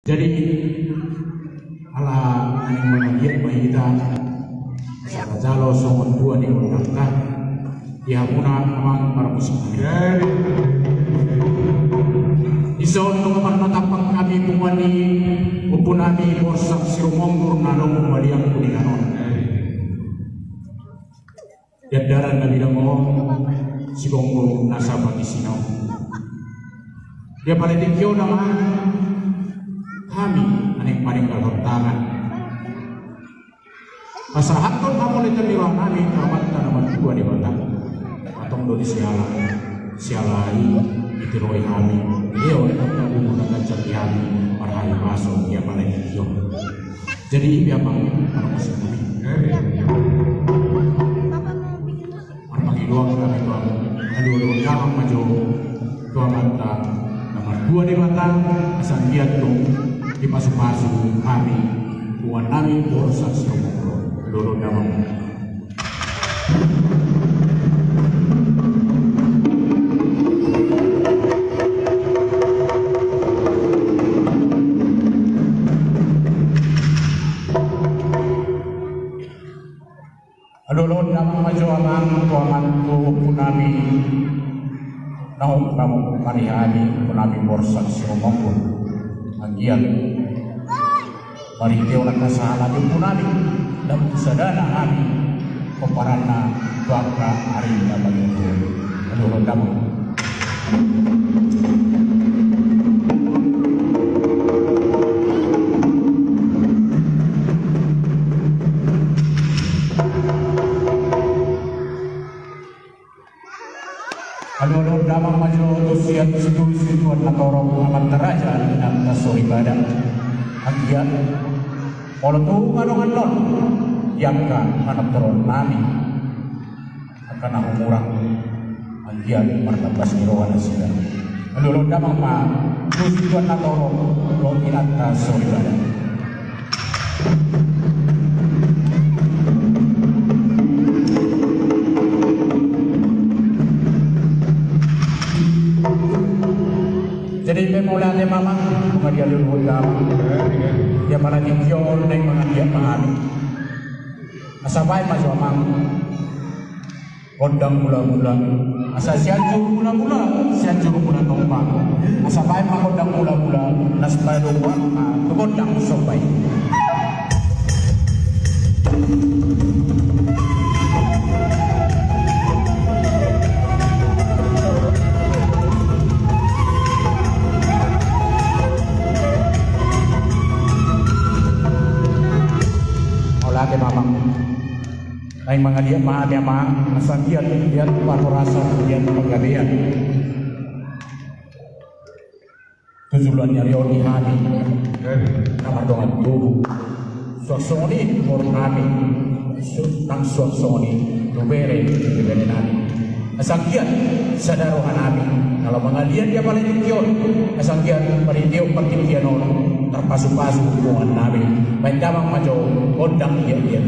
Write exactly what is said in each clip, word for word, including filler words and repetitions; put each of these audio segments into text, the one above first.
Jadi ala naeng mangaliat ma hita, asa tajalo songon tua ni gondangta. Di hamuna amang parmusik nami. Dison nunga marnatampak hami punguan ni ompunami Borsak Sirumonggur na adong maliang kuningan on. Di andaran na bidang on, sigomgom nasa pangisina on. Di apala tingki on amang, hami naeng maninggalhon tangan. Pasahathon hamu leta ni roha nami tu Amanta na martua Debata. Antong do di siala, siala i ditiroi hami. Ia on antong na ganjang di hami marhahipason di apala tingki on. Jadi i pe amang, parmusik nami. Marpangidoan hami tu hamu, alualuhon damang ma jo tu Amanta na martua Debata, asa anggiat tung dipasupasu hami punguan nami Borsak Sirumonggur. Alualuhon damang. Alualuhon damang ma jo amang tu amang tu ompunami na hum na hum pariha ni ompunami Borsak Sirumonggur. Anggiat marhite on angka sahala ni ompunami, dapot sadana hami pomparanna tu angka ari na bagian tolu. Alualuhon damang. Alualuhon damang ma jo tu sian situtu situan na torop, amanta raja inanta soripada. Anggiat molo tung adong annon di angka panantoron nami, angka na humurang, anggiat martambas ni roha nasida. Alualuhon damang ma tu situan na torop dohot inanta soripada. Jadi pe mauliate ma amang, nunga dialualuhon damang. Di apala tingki on naeng mangaliat ma hami. Asa baen ma jo amang gondang mula-mula. Asa Sianjur mula-mula, Sianjur mula tompa. Asa baen ma gondang mula-mula, laos padomu ma tu gondang somba i. Mauliate ma amang. Naeng mangaliat ma hami amang, asa anggiat, anggiat parhorasan, anggiat panggabean tu joloan ni ari on di hami na mardongan tubu. Suang songon i tu boru nami, su-, nang suang songon i tu bere, tu bere nami. Asa anggiat sada roha nami na laho mangaliat di apala tingki on. Asa anggiat marhite on partingkian on tarpasu-pasu punguan nami. Baen damang ma jo gondang giat-giat.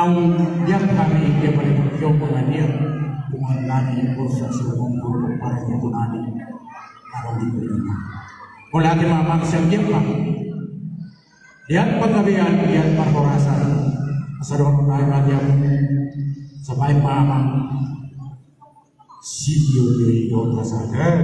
Dian hami dia pada jombo na dia, kuman nani bursa sumongkul para itu nani. Kalau gitu ya. Boleh hati mamang siap dia, Pak. Dian penggabean, dian parhorasan. Asa dohon nai ma dian. Sampai mamang. Sitio diri do pasaga.